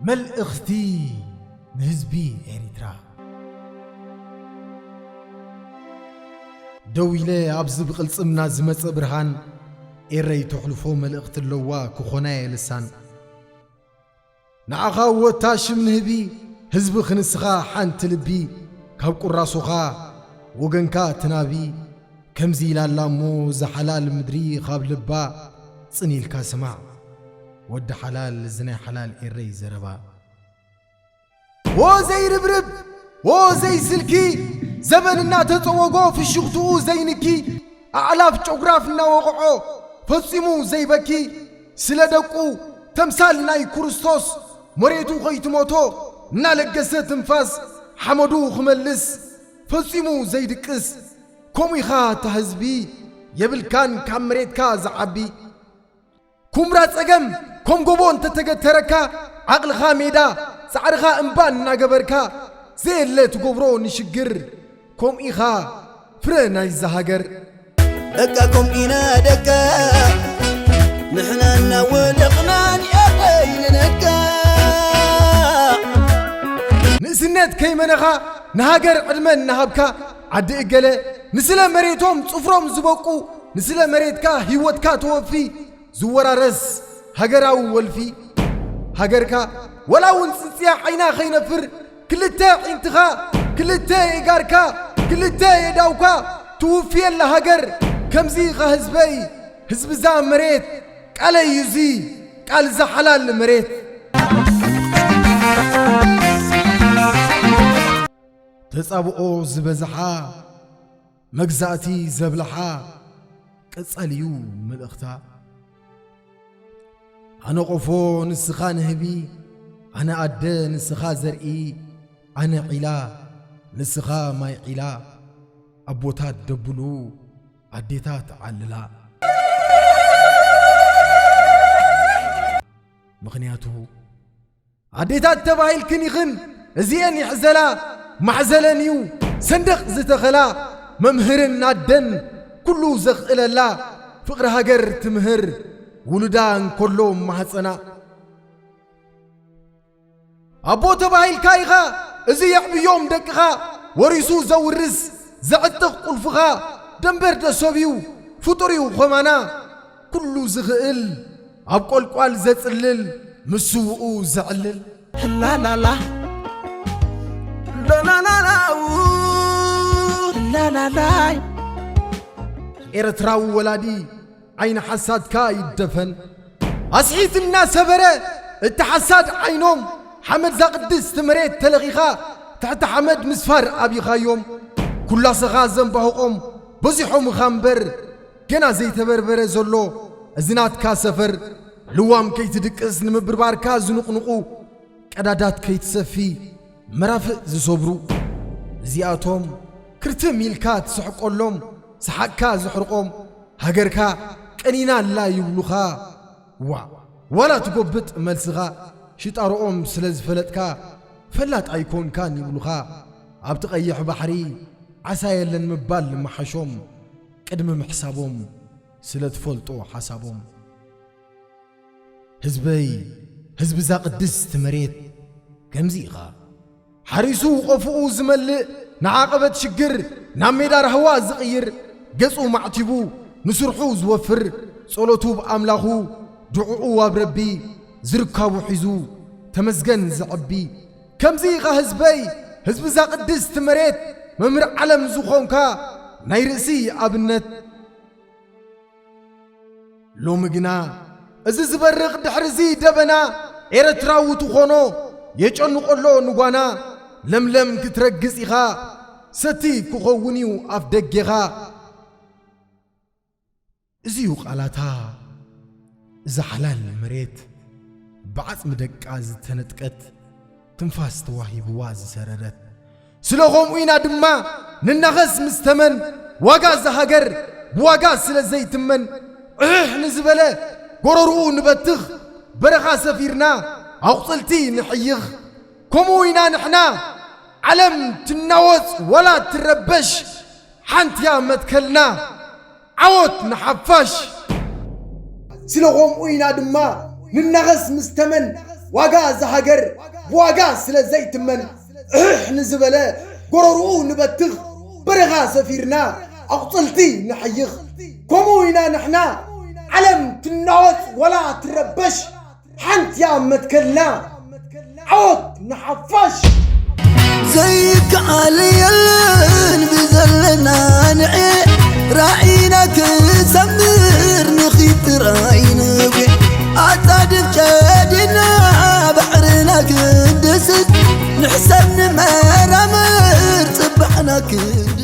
መልእኽቲ ንህዝቢ ኤሪትራ። ደው ኢለ ኣብዚ ብቕልጽምና ዝመጸ ብርሃን፣ ኤረይ ተሕልፎ መልእኽቲ ኣለዋ ክኾና እየ ልሳን። ንዓኻ ወታ ሽም ንህቢ፣ ህዝቢ ክንስኻ ሓንቲ ልቢ፣ ካብ ቁራሶኻ ወገንካ ትናቢ፣ ከምዚ ኢላ ኣላ እሞ እዛ ሓላል ምድሪ ካብ ልባ፣ ጽን ኢልካ ስማዕ ወዲ ሓላል፣ እዚ ናይ ሓላል ኤረይ ዘረባ። ዎ ዘይርብርብ፣ ዎ ዘይስልኪ፣ ዘበን እናተጸወጎ ፍሽኽትኡ ዘይንኪ፣ ኣዕላፍ ጨጉራፍ እናወቕዖ፣ ፈጺሙ ዘይበኪ፣ ስለ ደቁ ተምሳል ናይ ክርስቶስ፣ መሬቱ ኸይትሞቶ እናለገሰ ትንፋስ፣ ሓመዱ ክመልስ ፈጺሙ ዘይድቅስ፣ ከምኡ ኢኻ እታ ህዝቢ፣ የብልካን ካብ መሬትካ ዝዓቢ። ኩምራ ጸገም ከም ጎቦ እንተተገተረካ፣ ዓቕልኻ ሜዳ፣ ጻዕርኻ እምባ እናገበርካ፣ ዘየለ ትገብሮ ንሽግር፣ ከምኡ ኢኻ ፍረ ናይዛ ሃገር። ደቃ ከምኡ ኢና ደቃ፣ ንሕና እናወደቕና ንኤረይ ንነቃ። ንእስነት ከይመነኻ፣ ንሃገር ዕድመ እናሃብካ፣ ዓዲ እገለ ንስለ መሬቶም ጽፍሮም ዝበቁ፣ ንስለ መሬትካ ህይወትካ ተወፊ፣ ዝወራረስ ሃገራዊ ወልፊ። ሃገርካ ወላ እውን ጽንጽያ ዓይና ኸይነፍር፣ ክልተ ዒንትኻ፣ ክልተ የጋርካ፣ ክልተ የዳውካ ትውፍየላ ሃገር። ከምዚ ኢኻ ህዝበይ፣ ህዝብዛ መሬት፣ ቃለይ እዩ እዚ፣ ቃልዛ ሓላል መሬት። ተጻብኦ ዝበዝሓ፣ መግዛእቲ ዘብልሓ፣ ቀጻሊ እዩ መልእኽታ። ኣነ ቆፎ ንስኻ ንህቢ፣ ኣነ ኣደ ንስኻ ዘርኢ፣ ኣነ ዒላ ንስኻ ማይ ዒላ፣ ኣቦታት ደብሉ ኣዴታት ዓልላ። ምኽንያቱ ኣዴታት ተባሂልክን ኢኽን፣ እዚኤን ይሕዘላ፣ ማሕዘለን እዩ ሰንደቕ ዝተኸላ፣ መምህርን ኣደን ኩሉ ዘኽእለላ፣ ፍቕሪ ሃገር ትምህር ውሉዳ እንከሎ ማህፀና። ኣቦ ተባሂልካ ኢኻ፣ እዚ የዕብዮም ደቅኻ፣ ወሪሱ ዘውርስ ዘዕጥቕ ቁልፍኻ፣ ደንበር ደሰብ እዩ ፍጡር እዩ ኸማና፣ ኩሉ ዝኽእል ኣብ ቆልቋል ዘጽልል፣ ምስ ስውኡ ዘዕልል። ላላላ፣ ላላላላው፣ ላላላይ። ኤርትራዊ ወላዲ ዓይኒ ሓሳድካ ይደፈን። ኣስሒት እናሰበረ እቲ ሓሳድ ዓይኖም፣ ሓመድ ዛ ቅድስቲ መሬት ተለኺኻ ትሕቲ ሓመድ ምስፋር ኣብይኻዮም። ኩላሰኻ ዘንባህቖም በዚሖም እኻ እምበር፣ ገና ዘይተበርበረ ዘሎ እዚ ናትካ ሰፈር፣ ልዋም ከይትድቅስ ንምብርባርካ ዝንቕንቑ፣ ቀዳዳት ከይትሰፊ መራፍእ ዝሰብሩ፣ እዚኣቶም ክርትም ኢልካ ትስሕቀሎም፣ ሰሓቕካ ዘሕርቖም፣ ሃገርካ ቀኒና ኣላ ይብሉኻ። ዋ፣ ዋላ ትጎብጥ መልስኻ፣ ሽጣርኦም ስለ ዝፈለጥካ፣ ፈላጥ ኣይኮንካን ይብሉኻ። ኣብቲ ቀይሕ ባሕሪ ዓሳ የለን ምባል ምሓሾም፣ ቅድሚ ምሕሳቦም ስለ ትፈልጦ ሓሳቦም። ህዝበይ፣ ህዝቢ እዛ ቅድስቲ መሬት ከምዚ ኢኻ። ሓሪሱ ቆፎኡ ዝመልእ፣ ንዓቐበት ሽግር ናብ ሜዳ ራህዋ ዝቕይር፣ ገጹ ማዕቲቡ ንስርሑ ዝወፍር፣ ጸሎቱ ብኣምላኹ፣ ድዑኡ ኣብ ረቢ፣ ዝርካቡ ሒዙ ተመስገን ዘዕቢ። ከምዚ ኢኻ ህዝበይ፣ ህዝቢ እዛ ቅድስቲ መሬት፣ መምህር ዓለም ዝኾንካ ናይ ርእሲ ኣብነት። ሎሚ ግና እዚ ዝበርቕ ድሕሪ እዚ ደበና ኤርትራዊ ትኾኖ የጨንቖ ኣሎ ንጓና። ለምለም ክትረግጽ ኢኻ፣ ሰቲ ክኸውን እዩ ኣፍ ደጌኻ። እዚ እዩ ቃላታ፣ እዛ ሓላል መሬት ብዓጽሚ ደቃ ዝተነጥቀት፣ ትንፋስ ተዋሂብዋ ዝሰረረት። ስለ ኸምኡ ኢና ድማ ንናኸስ ምስ ተመን፣ ዋጋ እዛ ሃገር ብዋጋ ስለ ዘይትመን፣ ዕህሕ ንዝበለ ጎረርኡ ንበትኽ፣ በረኻ ሰፊርና ኣቑጽልቲ ንሕይኽ። ከምኡ ኢና ንሕና፣ ዓለም ትናወጽ ወላ ትረበሽ፣ ሓንቲ እያ መትከልና፣ ዓወት ንሓፋሽ። ስለ ኸምኡ ኢና ድማ ንናኸስ ምስ ተመን፣ ዋጋ እዛ ሃገር ብዋጋ ስለ ዘይትመን፣ እሕሕ ንዝበለ ጎረርኡ ንበትኽ፣ በረኻ ሰፊርና ኣቑጽልቲ ንሓይኽ። ከምኡ ኢና ንሕና፣ ዓለም ትናወጽ ወላ ትረበሽ፣ ሓንቲ እያ መትከልና፣ ዓወት ንሓፋሽ። ዘይከኣል የለን ብዘለና ንዕ ራእይና ክሰምር ንኺድ ራእይ ንጉዕ ኣጻድፍ ጨዲና ባሕርና ክንድስት ንሕሰብ ንመራመር ጽባሕና ክብ